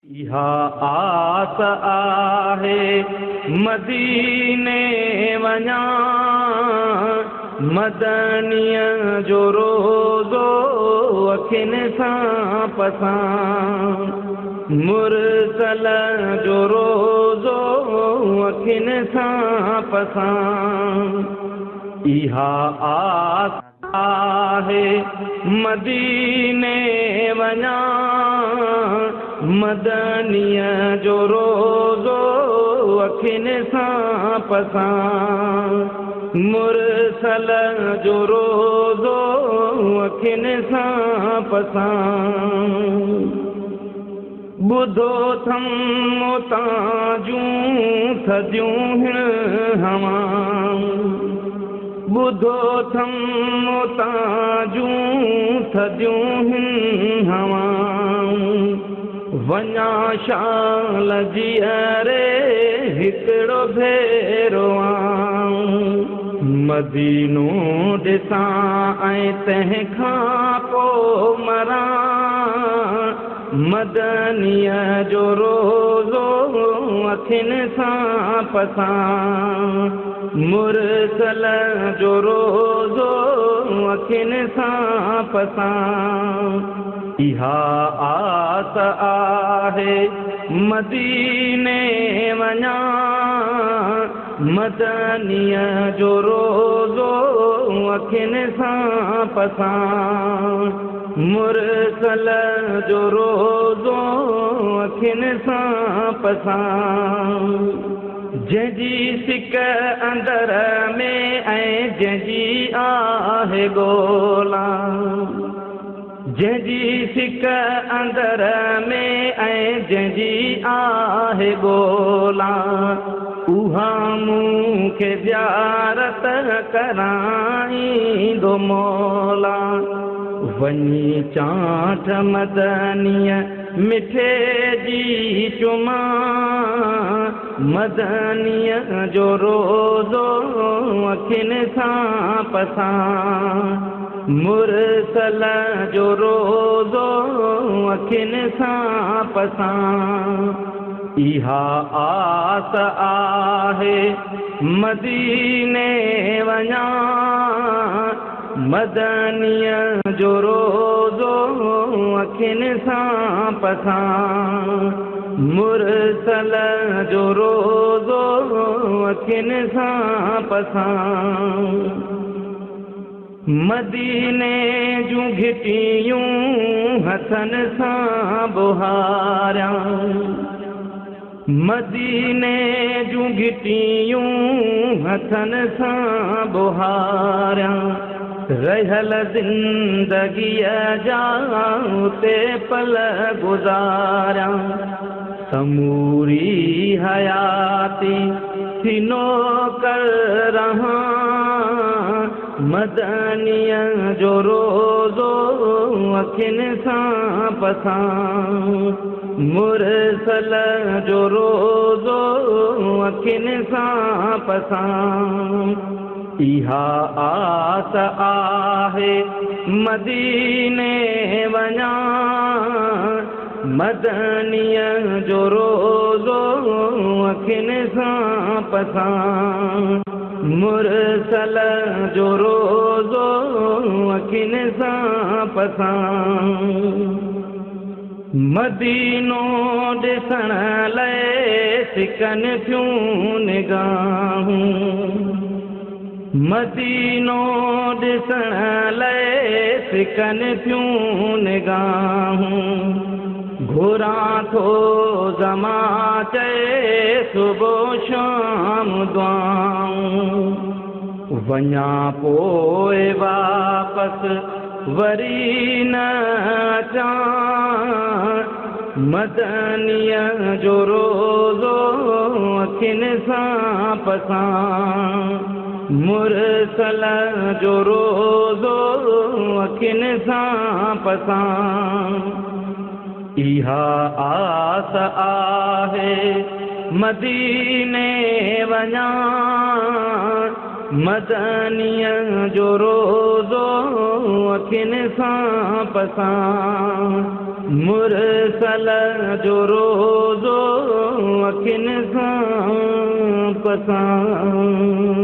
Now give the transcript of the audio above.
اها آس آهي مديني وڃان، مدنيء جو روزو اکين سان پسان، مرسل جو روزو اکين سان پسان. اها آس آهي مديني وڃان، مدنيء جو روزو اکين سان پسان، مرسل جو روزو اکين سان پسان. ٻڌو ٿم اتان جون ٿڌيون هن هوائون، ٻڌو ٿم اتان جون ٿڌيون هن هوائون، وڃان شال جيئري هڪڙو ڀيرو آئون. مدينو ڏسان ۽ تنهن کان پوء مران، مدنيء جو روزو اکين سان پسان، مرسل جو روزو اکين سان پسان. اها آس آهي مديني وڃان، مدنيء جو روزو اکين سان پسان، مرسل جو روزو اکين سان پسان. جنهن جي سڪ اندر ۾ ۽ جنهن جي آهي ڳولا، جنهن جي سڪ اندر ۾ ۽ جنهن جي آهي ڳولا، اها مون کي زيارت ڪرائيندو مولا. وڃي چانٺ مدنيء مٺي جي چمان، مدنيء جو روزو اکين سان پسان، مرسل جو روزو اکين سان پسان. اها آس آهي مديني وڃان، مدنيء جو روزو اکين سان پسان، مرسل جو روزو اکين سان پسان. مديني جون گهٽيون هٿن سان ٻهاريان، مديني جون گهٽيون هٿن سان ٻهاريان، رهيل زندگيء جا اتي پل گذاريان. سموري حياتي ٿي نوڪر رهان، مدنيء جو روزو اکين سان پسان، مرسل جو روزو اکين سان پسان. اها آس آهي مديني وڃان، مدنيء جو روزو اکين سان پسان، مرسل جو روزو اکين سان پسان. مدينو ڏسڻ لئه سڪن ٿيون نگاهون، مدينو ڏسڻ لئه سڪن ٿيون نگاهون، گهران ٿو زمان چئي صبح شام دعائون. وڃان پوء واپس وري نه اچان، مدنيء جو روزو اکين سان پسان، مرسل جو روزو اکين سان پسان. اها آس آهي مديني وڃان، مدنيء جو روزو اکين سان پسان، مرسل جو روزو اکين سان پسان.